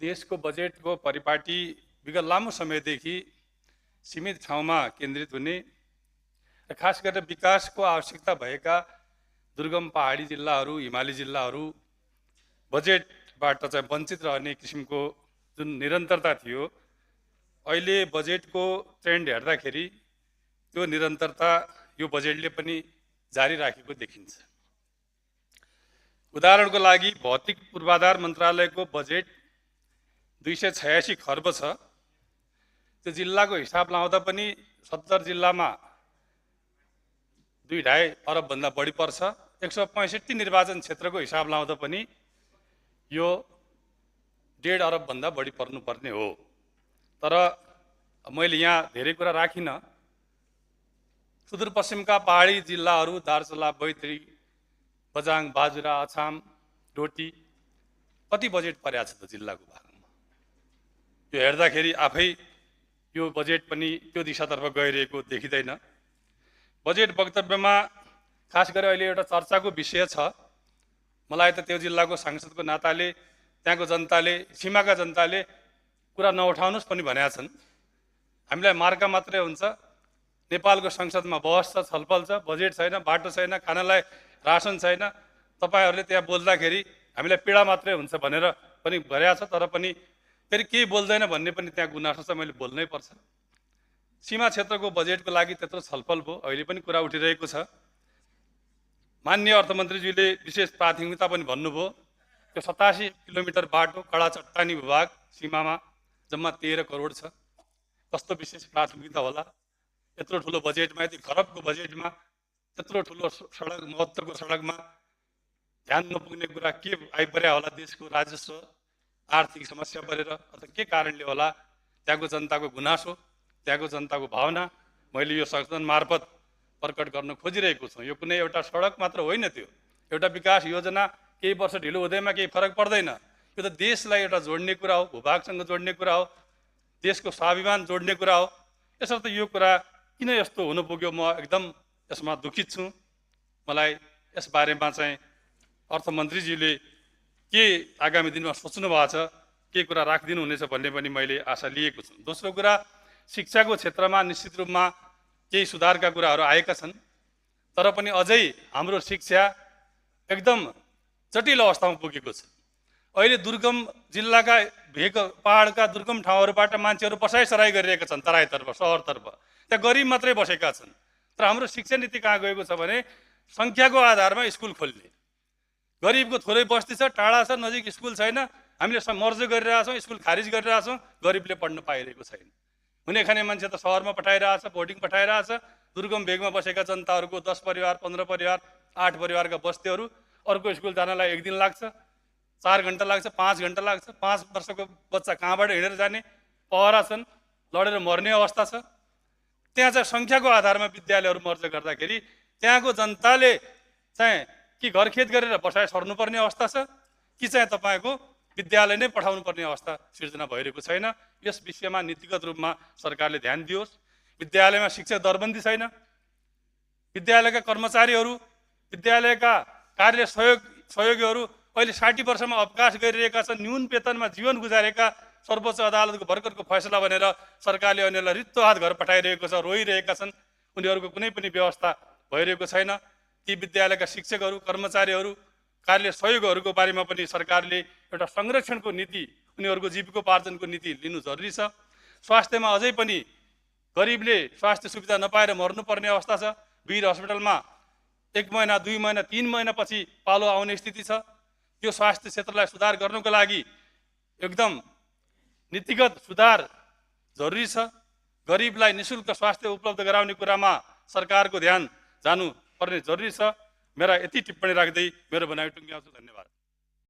देशको बजेटको परिपाटी विगत लामो समयदेखि सीमित ठाउँमा केन्द्रित हुने र खास गरेर विकासको आवश्यकता भएका दुर्गम पहाडी जिल्लाहरू, हिमाली जिल्लाहरू बजेटबाट चाहिँ वञ्चित रहने किसिमको जुन निरन्तरता थियो, अहिले बजेटको ट्रेन्ड हेर्दाखेरि त्यो निरन्तरता यो बजेटले पनि जारी राखेको देखिन्छ। उदाहरणको लागि भौतिक पूर्वाधार मन्त्रालयको बजेट 286 खर्ब छ। त्यो जिल्लाको हिसाब लाउँदा पनि 70 जिल्लामा 2.5 अरब भन्दा बढी पर्छ। 165 निर्वाचन क्षेत्रको हिसाब लाउँदा पनि यो 1.5 अरब भन्दा बढी पर्नुपर्ने हो। तर मैले यहाँ धेरै कुरा राखिनँ। सुदूरपश्चिमका पहाडी जिल्लाहरू दार्चुला, बैतडी, बझाङ, बाजुरा, अछाम, डोटी कति बजेट परेको छ त जिल्लाको भागमा? यो हेर्दाखेरि आफै यो बजेट पनि त्यो दिशातर्फ गइरहेको देखिँदैन। बजेट वक्तव्यमा खास गरी अहिले एउटा चर्चाको विषय छ। मलाई त त्यो जिल्लाको सांसदको नाताले त्यहाँको जनताले, सीमाका जनताले कुरा नउठाउनुस् पनि भनेका छन्। हामीलाई मार्का मात्रै हुन्छ। नेपालको संसदमा बहस छ, छलफल छ, बजेट छैन, बाटो छैन, खानालाई रासन छैन। तपाईहरुले त्यहाँ बोल्दाखेरि हामीलाई पीडा मात्रै हुन्छ भनेर पनि भनेको छ। तर पनि फेरि केही बोल्दैन भन्ने पनि त्यहाँ गुनासो छ। मैले बोल्नै पर्छ। सीमा क्षेत्रको बजेटको लागि त्यत्रो छलफल भयो, अहिले पनि कुरा उठिरहेको छ। माननीय अर्थमन्त्रीज्यूले विशेष प्राथमिकता पनि भन्नुभयो। त्यो 87 किलोमिटर बाटो, कडा चट्टानी विभाग सीमामा जम्मा 13 करोड छ। कस्तो विशेष प्राथमिकता होला? यत्रो ठुलो बजेटमा, यति खरबको बजेटमा त्यत्रो ठुलो सडक, महत्त्वको सडकमा ध्यान नपुग्ने कुरा के आइपर्या होला? देशको राजस्व, आर्थिक समस्या परेर अथवा के कारणले होला? त्यहाँको जनताको गुनासो, त्यहाँको जनताको भावना मैले यो संशोधन मार्फत प्रकट गर्न खोजिरहेको छु। यो कुनै एउटा सडक मात्र होइन, त्यो एउटा विकास योजना केही वर्ष ढिलो हुँदैमा केही फरक पर्दैन। यो त देशलाई एउटा जोड्ने कुरा हो, भूभागसँग जोड्ने कुरा हो, देशको स्वाभिमान जोड्ने कुरा हो। यसर्थ यो कुरा किन यस्तो हुनु पुग्यो, म एकदम यसमा दुखित छु। मलाई यस बारेमा चाहिँ अर्थमन्त्रीज्यूले के आगामी दिनमा सोच्नु भएको छ, के कुरा राखिदिनु हुनेछ भन्ने पनि मैले आशा लिएको छु। दोस्रो कुरा, शिक्षाको क्षेत्रमा निश्चित रूपमा केही सुधारका कुराहरू आएका छन्। तर पनि अझै हाम्रो शिक्षा एकदम जटिल अवस्थामा पुगेको छ। अहिले दुर्गम जिल्लाका पहाडका दुर्गम ठाउँहरूबाट मान्छेहरू बसाइसराई गरिरहेका छन्। तराईतर्फ, सहरतर्फ त्यहाँ गरिब मात्रै बसेका छन्। तर हाम्रो शिक्षा नीति कहाँ गएको छ भने संख्याको आधारमा स्कुल खोल्ने। गरिबको थोरै बस्ती छ, टाढा छ, नजिक स्कुल छैन, हामीले मर्जो गरिरहेछौँ, स्कुल खारिज गरिरहेछौँ, गरिबले पढ्न पाइरहेको छैन। हुने खाने मान्छे त सहरमा पठाइरहेछ, बोर्डिङ पठाइरहेछ। दुर्गम भेगमा बसेका जनताहरूको 10 परिवार, 15 परिवार, 8 परिवारका बस्तीहरू अर्को स्कुल जानलाई 1 दिन लाग्छ, 4 घण्टा लाग्छ, 5 घण्टा लाग्छ। 5 वर्षको बच्चा कहाँबाट हिँडेर जाने? पहरा छन्, लडेर मर्ने अवस्था छ। त्यहाँ चाहिँ संख्याको आधारमा विद्यालयहरू मर्ज गर्दाखेरि त्यहाँको जनताले चाहिँ कि घरखेत गरेर बसाइ सर्नुपर्ने अवस्था छ, कि चाहिँ तपाईँको विद्यालय नै पठाउनु पर्ने अवस्था सिर्जना भइरहेको छैन। यस विषयमा नीतिगत रूपमा सरकारले ध्यान दियोस्। विद्यालयमा शिक्षक दरबन्दी छैन। विद्यालयका कर्मचारीहरू, विद्यालयका कार्य सहयोगीहरू अहिले 60 वर्षमा अवकाश गरिरहेका छन्। न्यून वेतनमा जीवन गुजारेका, सर्वोच्च अदालतको भर्खरको फैसला भनेर सरकारले उनीहरूलाई रित्तो हात घर पठाइरहेको छ, रोइरहेका छन्। उनीहरूको कुनै पनि व्यवस्था भइरहेको छैन। ती विद्यालयका शिक्षकहरू, कर्मचारीहरू, कार्य सहयोगीहरूको बारेमा पनि सरकारले एउटा संरक्षणको नीति, उनीहरूको जीविकोपार्जनको नीति लिनु जरुरी छ। स्वास्थ्यमा अझै पनि गरिबले स्वास्थ्य सुविधा नपाएर मर्नुपर्ने अवस्था छ। वीर अस्पतालमा 1 महिना, 2 महिना, 3 महिना पछि पालो आउने स्थिति छ। त्यो स्वास्थ्य क्षेत्रलाई सुधार गर्नको लागि एकदम नीतिगत सुधार जरुरी छ। गरिबलाई निःशुल्क स्वास्थ्य उपलब्ध गराउने कुरामा सरकारको ध्यान जानु पर्ने जरुरी छ। मेरा यति टिप्पणी राख्दै मेरो भनाइ टुङ्ग्याउँछु। धन्यवाद।